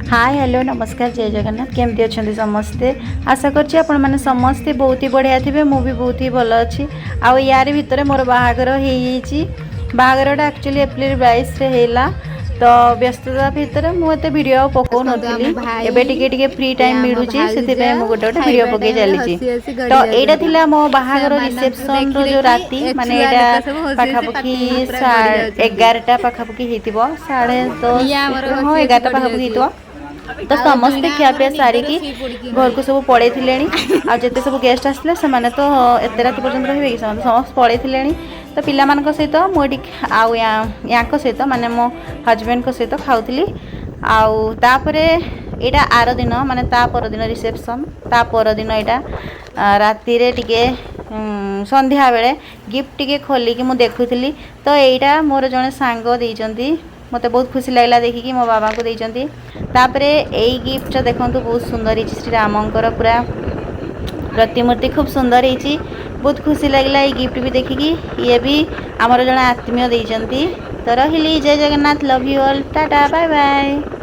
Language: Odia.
ହାଏ, ହ୍ୟାଲୋ, ନମସ୍କାର, ଜୟ ଜଗନ୍ନାଥ। କେମିତି ଅଛନ୍ତି ସମସ୍ତେ? ଆଶା କରୁଛି ଆପଣମାନେ ସମସ୍ତେ ବହୁତ ହି ବଢ଼ିଆ ଥିବେ। ମୁଁ ବି ବହୁତ ହି ଭଲ ଅଛି। ଆଉ ୟାରି ଭିତରେ ମୋର ବାହାଘର ହେଇଯାଇଛି। ବାହାଘରଟା ଆକ୍ଚୁଆଲି ଏପ୍ରିଲ 22ରେ ହେଲା। ତ ବ୍ୟସ୍ତତା ଭିତରେ ମୁଁ ଏତେ ଭିଡ଼ିଓ ଆଉ ପକାଉନଥିଲି। ଆମ ଭାଇ, ଏବେ ଟିକେ ଟିକେ ଫ୍ରି ଟାଇମ୍ ଆମ ମିଳୁଛି, ଭାଉଜ ସେଥିପାଇଁ ମୁଁ ଗୋଟେ ଗୋଟେ ଭିଡ଼ିଓ ଖାଇବା ପକାଇ ଟାଇମରେ ଚାଲିଛି। ହସି ହସି ତ ଗଡ଼ି ଏଇଟା ଯାଉଛନ୍ତି। ଥିଲା ମୋ ବାହାଘର ସେମାନଙ୍କୁ ରିସେପସନ୍ର ଦେଖି ଯେଉଁ ଦେଖି ରାତି, ଏ ମାନେ ଛୁଆ ଏଇଟା ଲୋକ ସବୁ ହସି ହସି ପାଖାପାଖି ପାଟି ପୁରା ଗଡ଼ି ଯାଉଛନ୍ତି। 11ଟା ପାଖାପାଖି ହେଇଥିବ, ସାଢ଼େ ଇଏ ଦଶ ଆମର ହଁ, ହସି ହସି 11ଟା ଗଡ଼ି ପାଖାପାଖି ଯାଉଛି। ହେଇଥିବ। ତ ଆଉ ସମସ୍ତେ ବୀଣା ଖିଆପିଆ ଆମର ନିଦରୁ ସାରିକି ଶୋଇ ପଡ଼ିକି ଘରକୁ ସବୁ ପଳେଇଥିଲେଣି। ଆଉ ଯେତେ ସବୁ ଗେଷ୍ଟ ଆସିଥିଲେ, ସେମାନେ ତ ଏତେ ରାତି ପର୍ଯ୍ୟନ୍ତ ରହିବେ କି? ସେମାନେ ସମସ୍ତେ ପଳେଇଥିଲେଣି। ତ ପିଲାମାନଙ୍କ ସହିତ ମୁଁ ଏଠି ଆଉ ୟାଙ୍କ ସହିତ, ମାନେ ମୋ ହଜବେଣ୍ଡଙ୍କ ସହିତ ଖାଉଥିଲି। ଆଉ ତାପରେ ଏଇଟା ଆର ଦିନ, ମାନେ ତା ପରଦିନ ରିସେପସନ୍, ତା ପରଦିନ ଏଇଟା ରାତିରେ ଟିକେ ସନ୍ଧ୍ୟାବେଳେ ଗିଫ୍ଟ ଟିକେ ଖୋଲିକି ମୁଁ ଦେଖୁଥିଲି। ତ ଏଇଟା ମୋର ଜଣେ ସାଙ୍ଗ ଦେଇଛନ୍ତି। ମୋତେ ବହୁତ ଖୁସି ଲାଗିଲା ଦେଖିକି। ମୋ ବାବାଙ୍କୁ ଦେଇଛନ୍ତି। ତାପରେ ଏଇ ଗିଫ୍ଟଟା ଦେଖନ୍ତୁ, ବହୁତ ସୁନ୍ଦର ହେଇଛି। ଶ୍ରୀରାମଙ୍କର ପୁରା ପ୍ରତିମୂର୍ତ୍ତି ଖୁବ୍ ସୁନ୍ଦର ହେଇଛି। ବହୁତ ଖୁସି ଲାଗିଲା ଏଇ ଗିଫ୍ଟ ବି ଦେଖିକି। ଇଏ ବି ଆମର ଜଣେ ଆତ୍ମୀୟ ଦେଇଛନ୍ତି। ତ ରହିଲି, ଜୟ Jagannath, love you all, tata, bye bye.